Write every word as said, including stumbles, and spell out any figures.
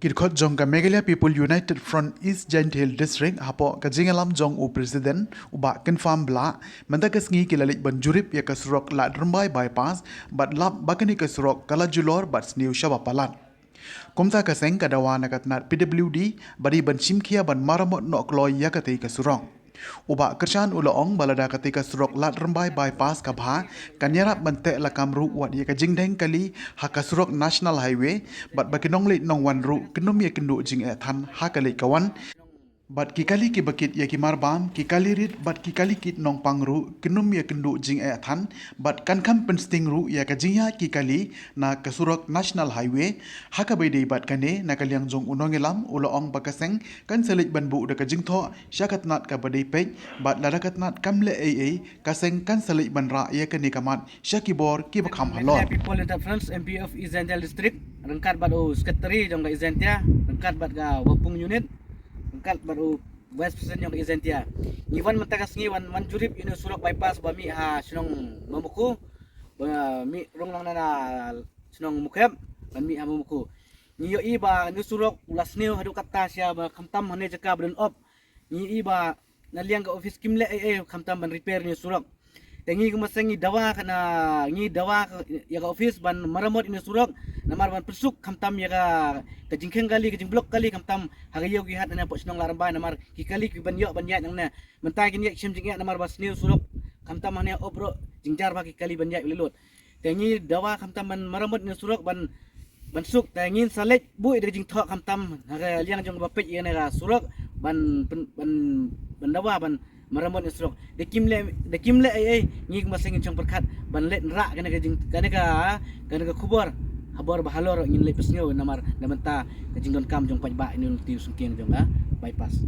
Ki dkhot jong ka Meghalaya People United Front East Jaintia Hills District hapoh ka jingïalam jong u President u Bah Kynfam Blah, mynta ka sngi ki la leit ban jurip ïa ka surok Ladrymbai Bypass bad lap ba kane ka surok ka la julor bad sniew shaba palat. Kumta ka seng ka dawa na ka tnat P W D ba dei ban shim khia ban maramot noh kloi ïa katei ka surok. U Bah Kyrshan u la ong ba lada katei ka surok Ladrymbai Bypass ka bha, kan ïarap ban teh lakam ruh wat ïa ka jingdheng kali ha ka surok National Highway, bad ba ki nongleit nongwan ruh kin ym ïakynduh jingeh than ha ka leit ka wan. Bad ki kali kiba kit ïa ki marbam, ki kali rit bad ki kali kit nongpang ruh kin ym ïakynduh jingeh than, bad kan kham pynsting ruh ïa ka jingïaid ki kali na ka surok National Highway. Ha kaba ïadei bad kane, na ka liang jong u nongïalam u la ong ba ka seng kan sa leit ban buh da ka jingthoh sha ka tnat kaba dei peit, bad lada ka tnat kam leh ei ei, ka seng kan sa leit ban rah ïa kane ka mat sha ki bor kiba kham halor. People United Front, M P of East Jaintia District, ryngkat bad u Secretary jong ka East Jaintia, ryngkat bad ka Wapung Unit, ryngkat bad u Vice President jong ka East Jaintia. Ngi wan mynta ka sngi wan, wan jurip ïa une u surok bypass ba mih ha shnong Mamuku, ba mih rung lang na, na shnong Mukhep, ban mih ha Mamuku. Ngi ïohi ba une u surok u la sniew haduh katta sha ba khamtam hane jaka ba don op. Ngi ïohi ba na liang ka office kim leh ei ei khamtam ban repair une u surok. Te ngi kum ka seng ngi dawa ka na, ngi dawa ka, ïa ka office ban maramot une u surok, namar ban pynsuk khamtam ïa ka, ka jingkheng kali, ka jingblok kali khamtam ha ka ïew ki hat na hapoh shnong Ladrymbai, namar ki kali ki ban ïoh ban ïaid nangne. Mynta kin ïaid shem jingeh namar ba sniew surok, khamtam hane op ruh jingjar ba ki kali ban ïaid lyllut. Te ngi dawa khamtam ban maramot une u surok ban, ban suk, te ngin sa leit buh da ka jingthoh khamtam ha ka liang jong ba peit ïa kane ka surok ban, ban, ban, ban dawa ban maramot une u surok. Da kim leh, da kim leh ei ei, ngi kum ka seng ngin shong pyrkhat ban leit rah kane ka jing, kane ka, kane ka khubor ha bor ba halor, ngin leit pynsngew namar na mynta ka jingdonkam jong paidbah ïa une u lynti u syngkien jong ka bypass.